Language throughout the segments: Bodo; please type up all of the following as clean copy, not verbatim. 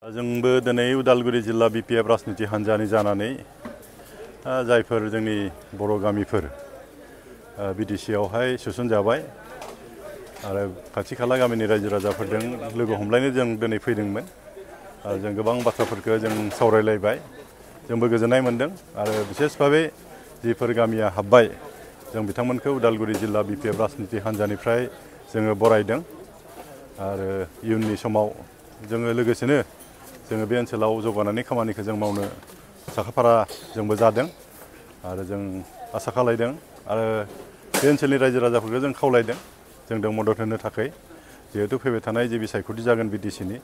जोंबो दिनै उदालगुरि जिल्ला बिपिएफ राजनिति हान्जानि जानानै जायफोर जोंनि बर' गामिफोर बिटिसिआवहाय सोसनजाबाय आरो खाथि खाला गामिनि रायजो राजाफोरजों लोगो हमलायनो जों दिनै फैदोंमोन। जों गोबां बाथ्राफोरखौ जों सावरायलायबाय, जोंबो गोजोननाय मोनदों आरो बिसेस भाबै जिफोर गामिया हाबबाय जों बिथांमोनखौ उदालगुरि जिल्ला बिपिएफ राजनिति हान्जानिफ्राय जोङो बरायदों आरो इयुननि समाव जोङो लोगोसेनो जोङो बे ओनसोलाव जौगानायनि खामानिखौ जों मावनो साखाफारा जोंबो जादों आरो जों आसा खालायदों आरो बे ओनसोलनि रायजो राजाफोरखौ जों खावलायदों जोंजों मदद होनो थाखाय। जिहेतु फैबाय थानाय जे बिसायख'थि जागोन बिटिसिनि,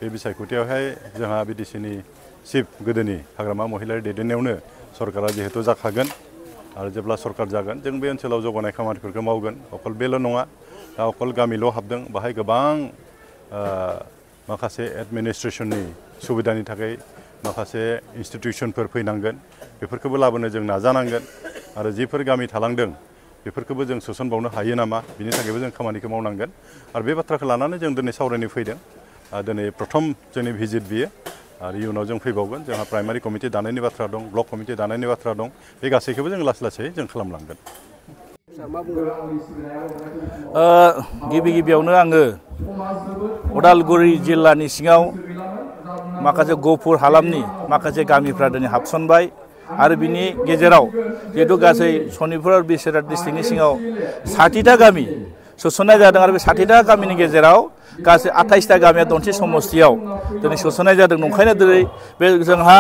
बे बिसायख'थियावहाय जोंहा बिटिसिनि चिफ गोदोनि हाग्रामा महिलारि दैदेननायावनो सरकारा जिहेतु जाखागोन आरो जेब्ला सरकार जागोन जों बे ओनसोलाव जौगानाय खामानिफोरखौ मावगोन। अकल बेल' नङा, दा अकल गामिल' हाबदों, बाहाय गोबां माखासे एडमिनिस्ट्रेसननि सुबिदानि थाखाय माखासे इन्स्टिटिउसनफोर फैनांगोन, बेफोरखौबो लाबोनो जों नाजानांगोन आरो जिफोर गामि थालांदों बेफोरखौबो जों सोसनबावनो हायो नामा बिनि थाखायबो जों खामानिखौ मावनांगोन आरो बे बाथ्राखौ लानानै जों दिनै सावरायनो फैदों। दिनै प्रथम जोंनि भिजिट बियो आरो इयुनाव जों फैबावगोन। जोंहा प्राइमारि कमिटि दानायनि बाथ्रा दं, ब्लक कमिटि दानायनि बाथ्रा दं, बे गासैखौबो जों लासै लासै जों खालामलांगोन। गिबि गिबियावनो आङो उदालगुरि जिल्लानि सिङाव माखासे गहपुर हालामनि माखासे गामिफ्रा दिनै हाबसनबाय आरो बिनि गेजेराव जिहेतु गासै सनितपुर बिसोरहाट डिस्ट्रिक्टनि सिङाव 60टा गामि सोसननाय जादों आरो बे 60टा गामिनि गेजेराव गासै 28टा गामिया दनसि समस्तियाव दिनै सोसननाय जादों। नंखायनो दिनै बे जोंहा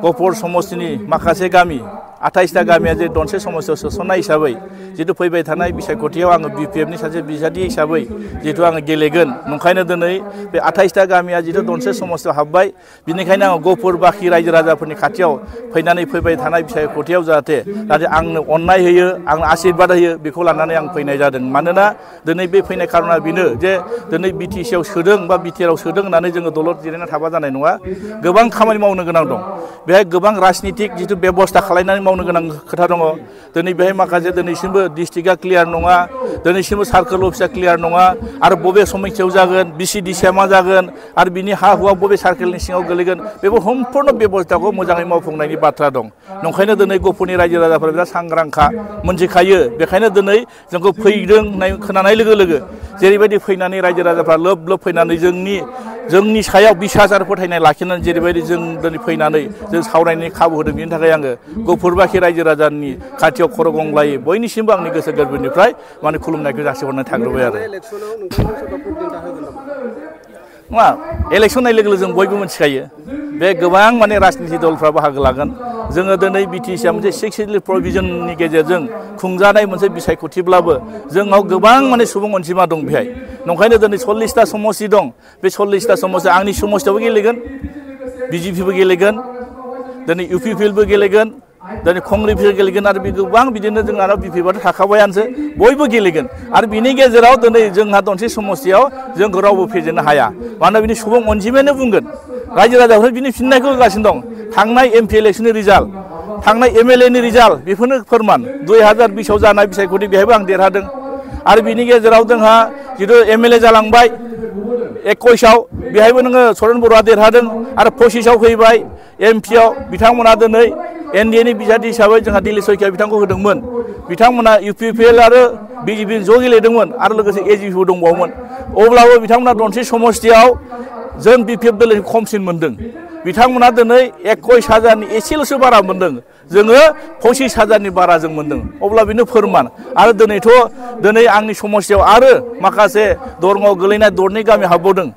गहपुर समस्तिनि माखासे गामि 28टा गामिया जे दनसि समस्तियाव सोसननाय हिसाबै जिहेतु फैबाय थानाय बिसायख'थियाव आङो बिपिएफनि सासे बिजाथि हिसाबै जिहेतु आङो गेलेगोन, नंखायनो दिनै बे 28टा गामिया जिहेतु दनसि समस्तियाव हाबबाय, बिनिखायनो आङो गहपुर बाखि रायजो राजाफोरनि खाथियाव फैनानै फैबाय थानाय बिसायख'थियाव जाहाथे आंनो अननाय होयो, आंनो आशीर्बाद होयो, बेखौ लानानै आं फैनाय जादों। मानोना दिनै बे फैनाय खार'ना बेनो जे दिनै बिटिसिआव सोदों बा बिटिआरआव सोदों होननानै जोङो दलद जिरायना थाबा जानाय नङा। गोबां खामानि मावनो गोनां दं, बेहाय गोबां राजनितिक जिथु बेबस्था खालामनानै मावनो गोनां खोथा दङ। दिनै बेहाय माखासे दिनैसिमबो डिस्ट्रिक्टआ क्लियार नङा, दिनैसिमबो सार्कोल अफिसा क्लियार नङा आरो बबे समस्तियाव जागोन, बिसिडिसिआ मा जागोन आरो बिनि हा हुआ बबे सार्केलनि सिङाव गोलैगोन, बेबो सम्पुर्ण बेबस्थाखौ मोजाङै मावफुंनायनि बाथ्रा दं। नंखायनो दिनै गहपुरनि रायजो राजाफोरा बिराद सांग्रांखा, मोनथिखायो। बेखायनो दिनै जोंखौ फैदों खोनानाय लोगो लोगो जेरैबायदि फैनानै रायजो राजाफ्रा लोब लोब फैनानै जोंनि सायाव बिसास आरो फोथायनाय लाखिनानै जेरैबायदि जों दिनै फैनानै जों सावरायनायनि खाबु होदों, बेनि थाखाय आङो गहपुरबाखि रायजो राजानि खाथियाव खर' गंग्लायै बयनिसिमबो आंनि गोसो गोरबोनिफ्राय खुलुमनायखौ जासिहरनाय थाग्रोबाय आरो। नङा, इलेक्सन नाय लोगो लोगो जों बयबो मिथिखायो बे गोबां राजनिति दलफ्रा बाहागो लागोन। जोङो दिनै बिटिसिआ मोनसे 6 सिडुल प्रभिजननि गेजेरजों खुंजानाय मोनसे बिसायख'थिब्लाबो जोंनाव गोबां सुबुं अनजिमा दं बेहाय। नंखायनो दिनै 40टा समस्ति दं, बे 40टा समस्ति आंनि समस्तियावबो गेलेगोन, बिजेपिबो गेलेगोन, दिनै इउपिपिएलबो गेलेगोन, दिनै कंग्रेसबो गेलेगोन आरो बे गोबां बिदिनो जोंहा बिपिएफआथ' थाखाबायानोसै, बयबो गेलेगोन आरो बिनि गेजेराव दिनै जोंहा दनसि समस्तियाव जोंखौ रावबो फेजेननो हाया। मानोना बिनि सुबुं अनजिमायानो बुंगोन, रायजो राजाफोरा बिनि फिननायखौ होगासिनो दं। थांनाय एमपि इलेक्सननि रिजाल्ट, थांनाय एमएलएनि रिजाल्ट, बेफोरनो फोरमान। 2020आव जानाय बिसायख'थि बेहायबो आं देरहादों आरो बिनि गेजेराव जोंहा जिथु एमएलए जालांबाय 21आव, बेहायबो नोङो सरेन बर'आ देरहादों आरो 25आव फैबाय एमपिआव बिथांमोना दिनै एनडिएनि बिजाथि हिसाबै जोंहा दिलीप शइकिया बिथांखौ होदोंमोन। बिथांमोना इउपिपिएल आरो बिजेपि ज' गेलेदोंमोन आरो लोगोसे एजिपिबो दंबावोमोन। अब्लाबो बिथांमोना दनसि समस्तियाव जों बिपिएफ दोलोनि खमसिन मोनदों। बिथांमोना दिनै 21,000नि एसेल'सो बारा मोनदों, जोङो 25,000नि बारा जों मोनदों। अब्ला बेनो फोरमान। आरो दिनै आंनि समस्तियाव आरो माखासे दरंआव गोलैनाय दरनै गामि हाबबावदों।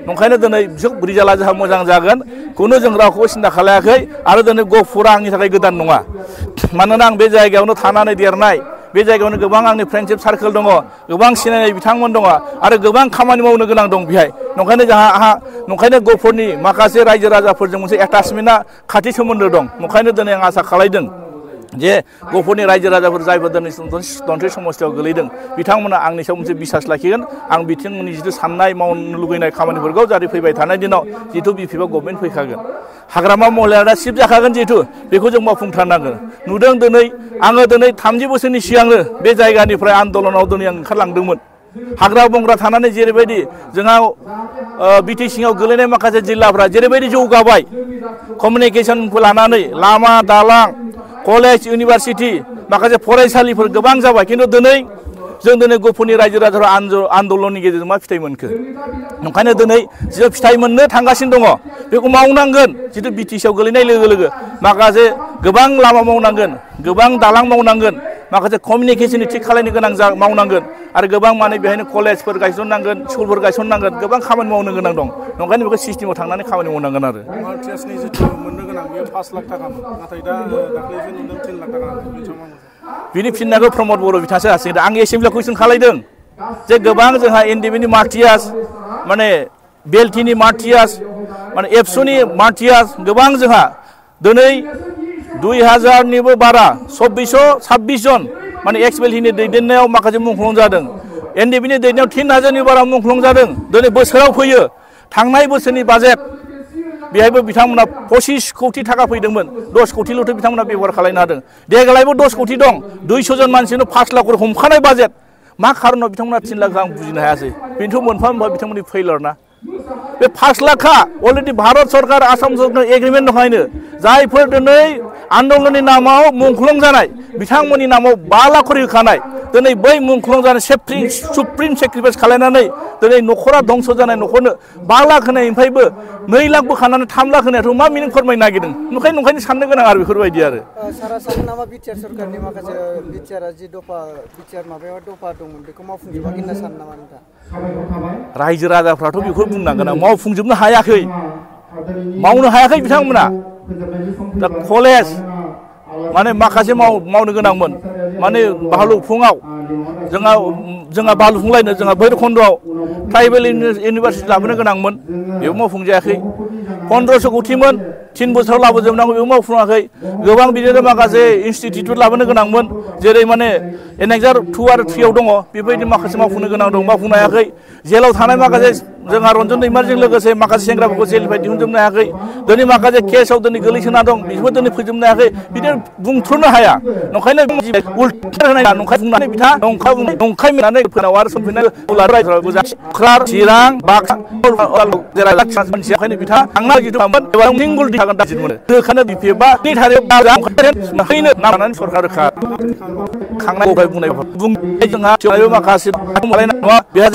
नंखायनो दिनै रिजाल्टआ जोंहा मोजां जागोन, खुनु जों रावखौबो सिन्था खालायाखै आरो दिनै गहपुरा आंनि थाखाय गोदान नङा। मानोना आं बे जायगायावनो थानानै देरनाय, बे जायगायावनो गोबां आंनि फ्रेन्डशिप सार्कोल दङ, गोबां सिनायनाय बिथांमोन दङ आरो गोबां खामानि मावनो गोनां दं बेहाय। नंखायनो गहपुरनि माखासे रायजो राजाफोरजों मोनसे एटाचमेन्टआ खाथि सोमोन्दो दं। नंखायनो दिनै आं आसा खालायदों जे गहपुरनि रायजो राजाफोर जायफोर दिनै दनसि समस्तियाव गोलैदों बिथांमोना आंनि सायाव मोनसे बिसास लाखिगोन। आं बिथांमोननि जिथु साननाय मावनो लुगैनाय खामानिफोरखौ जाहाथे फैबाय थानाय दिनाव जिथु बिपिएफआव गभर्नमेन्ट फैखागोन, हाग्रामा महिलारिआ सिफ जाखागोन, जिहेतु बेखौ जों मावफुंथारनांगोन। नुदों दिनै आङो 30 बोसोरनि सिगांनो बे जायगानिफ्राय आन्दलनाव दिनै आं ओंखारलांदोंमोन। हाग्रा बंग्रा थानानै जेरैबायदि जोंहा बिटि सिङाव गोलैनाय माखासे जिल्लाफ्रा जेरैबायदि जौगाबाय कमिउनिकेसनखौ लानानै लामा दालां कलेज इउनिभारसिटि माखासे फरायसालिफोर गोबां जाबाय खिन्थु दिनै जों दिनै गफुरनि रायजो राजाफोरा आन्दलननि गेजेरजों मा फिथाइ मोनखो ओंखायनो दिनै जिथु फिथाइ मोननो थांगासिनो दङ बेखौ मावनांगोन जिथु बिटिसिआव गोलैनाय लोगो लोगो माखासे गोबां लामा मावनांगोन गोबां दालां मावनांगोन माखासे कमिउनिकेसननि थिग खालायनो गोनां मावनांगोन आरो गोबां माने बेहायनो कलेजफोर गायसननांगोन स्कुलफोर गायसननांगोन गोबां खामानि मावनो गोनां दं ओंखायनो बेखौ सिस्टेमाव थांनानै खामानि मावनांगोन आरो मार्टियासनि जिथु मोननो गोनां बेयो 5 लाख थाखामोन नाथाय दा दाख्लैसो नुदों 10 लाख थाखा बिनि फिननायखौ प्रमद बर' बिथाङासो हासिगोन आं एसेमब्लियाव कुइसन खालायदों जे गोबां जोंहा एनडिबिनि मार्टियास माने बेलटिनि मार्टियास माने एबसुनि मार्टियास गोबां जोंहा दिनै 2000निबो बारा 2626 जन माने एक्स बेलटिनि दैदेननायाव माखासे मुंख्लं जादों एनडिबिनि दैदेननायाव 3000नि बारा मुंख्लं जादों दिनै बोसोराव फैयो थांनाय बोसोरनि बाजेट बेहायबो बिथांमोना 25 कोटी थाखा फैदोंमोन 10 कोटील'थ' बिथांमोना बेबहार खालामनो हादों देग्लायबो 10 कोटी दं 200 जन मानसिनो 5 लाख हमखानाय बाजेट मा खारनाव बिथांमोना 3 लाख आं बुजिनो हायासै बेनोथ' मोनफा मोनफा बिथांमोननि फेइलार ना बे 5 लाखा अलरेडि भारत सरकार आसाम सरकार एग्रिमेन्ट दंखायनो जायफोर दिनै आन्दलननि नामाव मुंख्लं जानाय बिथांमोननि नामाव 5 लाख होखानाय दिनै बै मुंख्लं जानाय सुप्रिम सेक्रिफाइस खालामनानै दिनै न'खरा धंस जानाय न'खरनो 5 लाख होनायनिफ्रायबो 2 लाख बोखानानै 3 लाख होनायाथ' मा मिनिं फोरमायनो नागिरदों नंखायनो साननो गोनां आरो बेफोरबायदि आरो सारा सानो नामा बिटिआर सरकारनि माखासे बिटिआरआ जि दफा बिटिआर माबायाव दफा दंमोन बेखौ मावफुंजोबाखै होनना सानो नामा नोंथां रायजो राजाफ्राथ' बेखौ बुंनांगोन आं मावफुंजोबनो हायाखै मावनो हायाखै बिथांमोना दा कलेज माने माखासे मावनो गोनांमोन माने भालुकफुङाव जोंहा भालुकफुंलायनो जोंहा भैरबखुन्दआव ट्राइबेल इउनिभारसिटि लाबोनो गोनांमोन बेबो मावफुंजायाखै 1500 कोटीमोन 3 बोसोराव लाबोजोबनांगौ बेबो मावफुङाखै गोबां बिदिनो माखासे इनस्टिटिउट लाबोनो गोनांमोन जेरै माने एनेक्सार 2 आरो 3 आव दङ बेबायदि माखासे मावफुंनो गोनां दं मावफुंनो हायाखै जेलाव थानाय माखासे जोंहा रन्जन दैमारिजों लोगोसे माखासे सेंग्राफोरखौ जेलनिफ्राय दिहुनजोबनो हायाखै दिनै माखासे केसआव दिनै गोलैसोना दं बेखौबो दिनै फोजोबनो हायाखै बिदिनो बुंथ्र'नो हाया नंखायनो उल्था होनाय नंखाय बुंनानै बिथाङा नंखाय मिनानै फोनाव आरो सफैनाय क'क्राझार चिरां बाक्सा जेराव मानसियाखायनो बिथाङा थांना जिथु मामोन एबा सिंगल थागोन दासिम मोनो दोखानो बिपिएफआ नि थारिख हैनो नामनानै सरकार रोखा खांनाय बुंनाय जोंहा माखासे नङा बेहा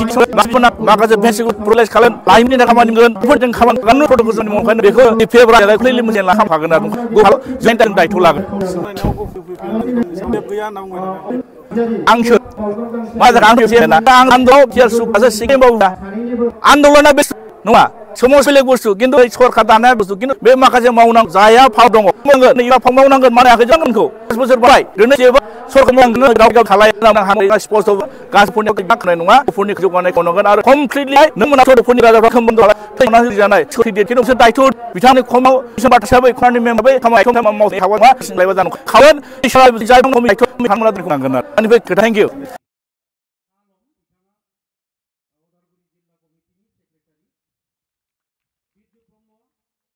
माखासे भेन्सिखौ प्रलेस खालाम लाइमोननि खामानि मोनगोन बेफोरजों खामानि खालामनो प्रट'कल जोंनि मावखायनो बेखौ फेब्रुवारि फैलि मोनसे लाखांफागोन आरो जयेन्ट दायथ' लागोन आंसो मा जागोन आं आन्दलना बे नङा समाज बेलेग बुस्थु खिन्थु सरकार दानाय बुस्थु खिन्थु बे माखासे मावनांगौ जाया फाव दङ फाव मावनांगोन मानो हायाखै जानांगौ 5 बोसोर बाय ओरैनो जेबो सरकार मावनांगोन गाव खालामनो स्पस्ट गासैफोरनि खोनाय नङा गफुरनि जौगानायखौ नांगोन आरो कमप्लिटलि नों मोनाथ' गफुरनि राजाफ्रा खोमबन्द थैना होजानाय खिन्थु बिसोर दायथ' बिथांनि खमाव बाथ्रा हिसाबै खनानि मेम्बार खामानि मावनो हावा सिंलायबा जानो खागोन जाय दायथ' बिथांमोना दोननांगोन आरो थेंक इउ